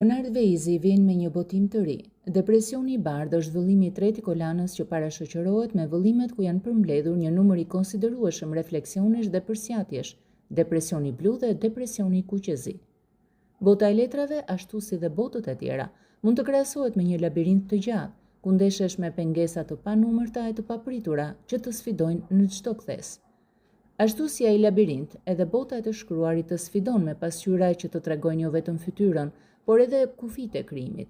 Leonard Veizi vjen me një botim të ri. Depresioni i bardhë është vëllimi i tretë i kolanës që parashoqërohet me vëllimet ku janë përmbledhur një numër i konsiderueshëm refleksionesh dhe përsiatjesh, Depresioni blu dhe Depresioni kuqezi. Bota e letrave, ashtu si dhe botët e tjera, mund të krahasohet me një labirinth të gjatë, ku ndeshesh me pengesa të panumërta e të papritura që të sfidojnë në çdo kthesë. Ashtu si ai labirinth, edhe bota e të shkruarit të sfidon me pasqyra që të tregojnë jo vetëm fytyrën, por edhe kufijtë e krijimit.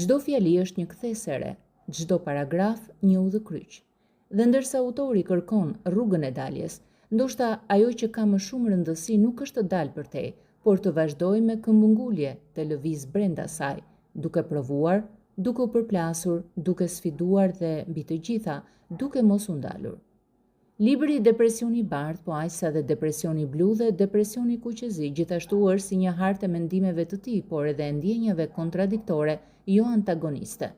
Çdo fjali është një kthesë e re, çdo paragraf një udhëkryq. Dhe ndërsa autori kërkon rrugën e daljes, ndoshta ajo që ka më shumë rëndësi nuk është të dalë përtej, por të vazhdojë me këmbëngulje të lëvizë brenda saj, duke provuar, duke u përplasur, duke sfiduar dhe, mbi të gjitha, duke mos u ndalur. Libri Depresioni i bardhë, po aq sa dhe Depresioni blu dhe Depresioni kuqezi gjithashtu është si një hartë e mendimeve të tij, por edhe e ndjenjave kontradiktore, jo antagoniste.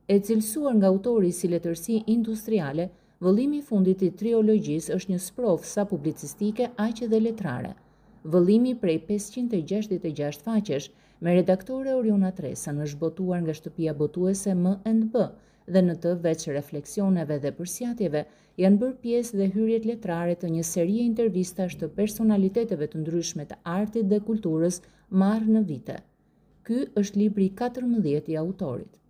E cilësuar nga autori si letërsi industriale, vëllimi i fundit i triologjisë është një sprovë sa publicistike aq edhe letrare. Vëllimi prej 566 faqesh, me redaktore Oriona Tresën është botuar nga shtëpia botuese M&B dhe në të veç refleksioneve dhe përsiatjeve janë bërë pjesë dhe hyrjet letrare të një serie intervistash të personaliteteve të ndryshme të artit dhe kulturës marrë në vite. Ky është libri i 14 i autorit.